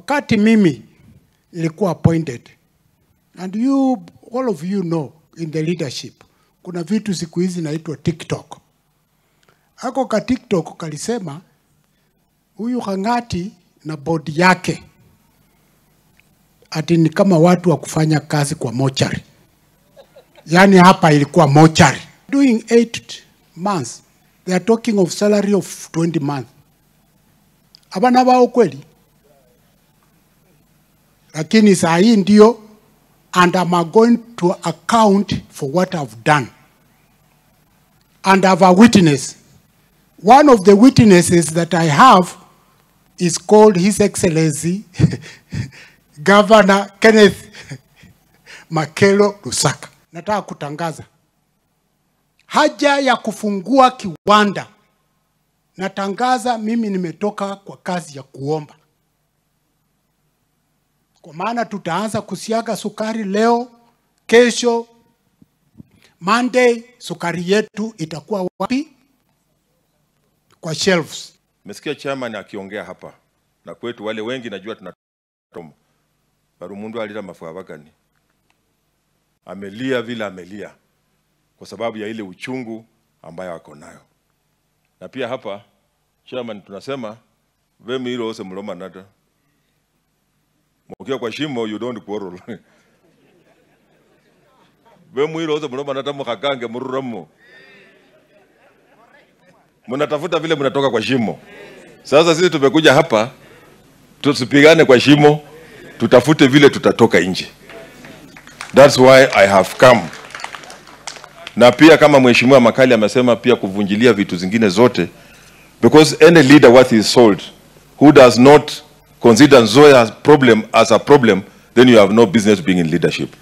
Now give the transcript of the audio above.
Wakati mimi nilikuwa appointed, and you, all of you know in the leadership, kuna vitu siku hizi naitwa TikTok. Ako ka TikTok kalisema huyu Kang'ati na bodi yake ati ni kama watu wa kufanya kazi kwa mochari. Yani hapa ilikuwa mochari. Doing 8 months, they are talking of salary of 20 months. Abana wao kweli? Lakini saa hii ndio, and I'm going to account for what I've done. And I have a witness. One of the witnesses that I have is called His Excellency Governor Kenneth Makelo Lusaka. Nataka kutangaza haja ya kufungua kiwanda. Natangaza mimi nimetoka kwa kazi ya kuomba. Kwa maana tutaanza kusiaga sukari leo, kesho, Monday, sukari yetu itakuwa wapi? Kwa shelves. Nimesikia chairman akiongea hapa. Na kwetu wale wengi najua tunatoma. Barumundu alira mafuabagani. Amelia vile amelia kwa sababu ya ile uchungu ambayo ako nayo. Na pia hapa chairman tunasema vemi hilo ose mloma nata. Mkiwa kwa shimo you don't quarrel. Vemi hilo ose mloma nata mkakange mururamo. Mnatafuta vile mnatoka kwa shimo. Sasa sisi tumekuja hapa tusipigane kwa shimo, tutafute vile tutatoka nje. That's why I have come. Na pia kama Mheshimiwa Makali amesema pia kuvunjilia vitu zingine zote, because any leader worth his salt who does not consider Nzoia's problem as a problem, then you have no business being in leadership.